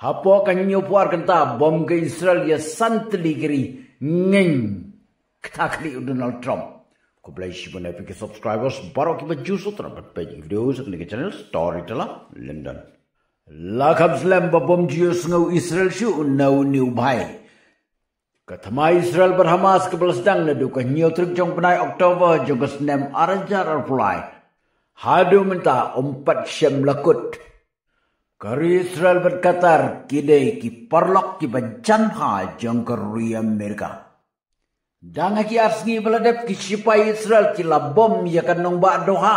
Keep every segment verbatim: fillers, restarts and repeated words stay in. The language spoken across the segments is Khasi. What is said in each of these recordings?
Hapoh ka hynñiewphew ar kynta bom ka Israel ïa san tylli ki ri, ngin kata khlieh u Donald Trump. Khublei shibun ïa phi ki subscribers baroh kiba ju sngewthuh ban peit ki video sha kane ka channel Storyteller London. La kham slem ba bom ju ïohsngew Israel shuh na une u bhai. Ka thma Israel bad Hamas kaba la sdang naduh ka hynñiew tarik jong u bnai October jong ka snem ar hajar arphew lai, haduh mynta ym pat shym la kut. Ka ri Israel bad Qatar ki dei ki paralok kiba jan bha jong ka ri Amerika. Dang ha ki ar sngi ba la dep, ki shipai Israel ki la bom ïa ka nongbah Doha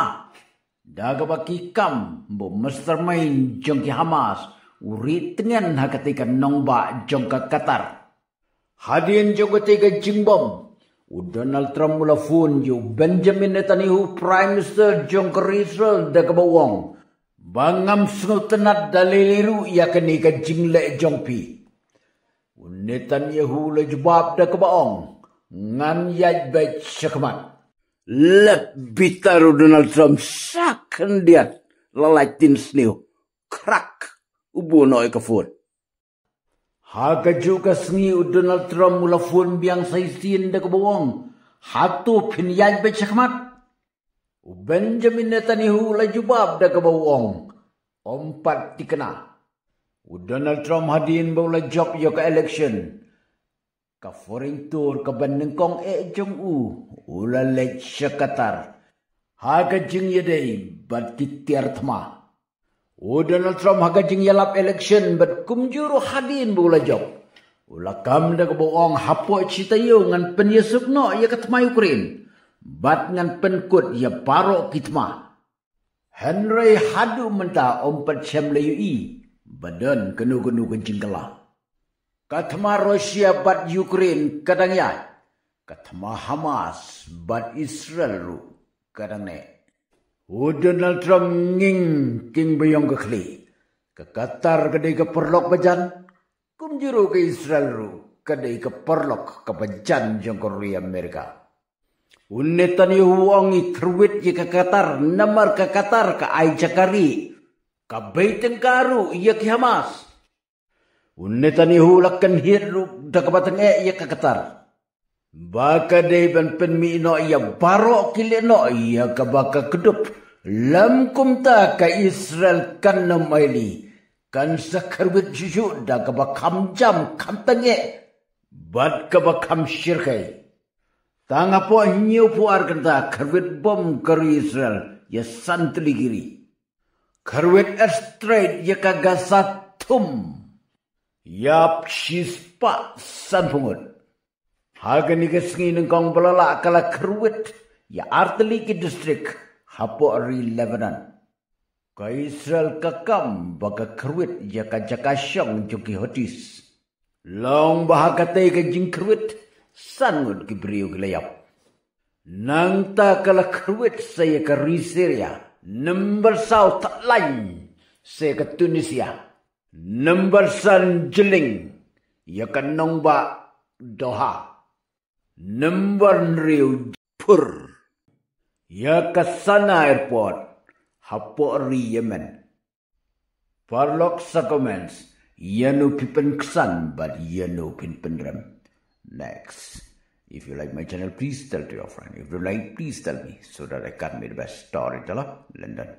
da kaba ki kam ba u mastermind jong ki Hamas u ri tngen ha katei ka nongbah jong ka Qatar. Hadien jong katei ka jingbom, u Donald Trump u la phone ïa u Benjamin Netanyahu, Prime Minister jong ka ri Israel, da kaba u ong ba ngam sngewtynnat da lei lei ruh ïa kane ka jingleh jong phi. U Netanyahu u la jubab da kaba ong, ngan ïaid beit shakhmat. Lep bitar u Donald Trump sa khyndiat, la lait tin sniew, krak, u buh noh ïa ka phone. Ha kajuh ka sngi u Donald Trump u la phone biang sa shisien da kaba u ong, hato phin ïaid beit shakhmat? U Benjamin Netanyahu u la jubab da kaba u ong, ym pat thikna. U Donald Trump hadien ba u la jop ïa ka election, ka foreign tour kaba nyngkong eh jong u, u la leit sha Qatar ha ka jingïadei bad ki tiar thma. U Donald Trump ha ka jingïalap election bad kumjuh ruh hadien ba u la jop, u la kam da kaba u ong, hapoh shi taïew ngan pynïasuk noh ïa ka thma Ukraine bad ngan pynkut ïa baroh ki thma. Hynrei haduh mynta ym pat shym la ïohi ba don kano kano ka jingkylla. Ka thma Russia bad Ukraine ka dang ïaid, ka thma Hamas bad Israel ruh ka dang neh. U Donald Trump nging king ba ïong ka khlieh. Ka Qatar ka dei ka paralok ba jan, kumjuh ruh ka Israel ruh ka dei ka paralok kaba jan jong ka ri Amerika. U Netanyahu u ong, i khyrwit ïa ka Qatar, namar ka Qatar ka ai jaka rieh, ka bei tyngka ruh ïa ki Hamas. U Netanyahu u la kynhied ruh da kaba tyngeh ïa ka Qatar ba ka dei ban pynmih noh ïa baroh ki lehnoh ïa kaba ka kdup. Lym kumta ka Israel kan ym ailad, kan sa khyrwit shuh shuh da kaba kham jam, kham tyngeh bad kaba kham shyrkhei. Tang hapoh hynñiewphew ar kynta khyrwit bom ka ri Israel ïa san tylli ki ri. Khyrwit airstrike ïa ka Gaza thum ïap shispah sanphew ngut. Ha kane ka sngi nyngkong ba la lah ka la khyrwit ïa ar tylli ki district hapoh ri Lebanon. Ka Israel ka kam ba ka khyrwit ïa ka jaka shong jong ki Houthis. Long ba ha katei ka jingkhyrwit san ngut ki briew ki la ïap. Nangta ka la khyrwit sa ïa ka ri Syria, number saw thad lain sa ïa ka Tunisia, number san jylliew ïa ka nongbah Doha, number hynriew pur ïa ka Sanaa Airport hapoh ri Yemen. Paralok, sa comments ïa no phi pynksan bad ïa no phin pynrem. Next. If you like my channel, please tell to your friend. If you like, please tell me so that I can make the best storyteller. London.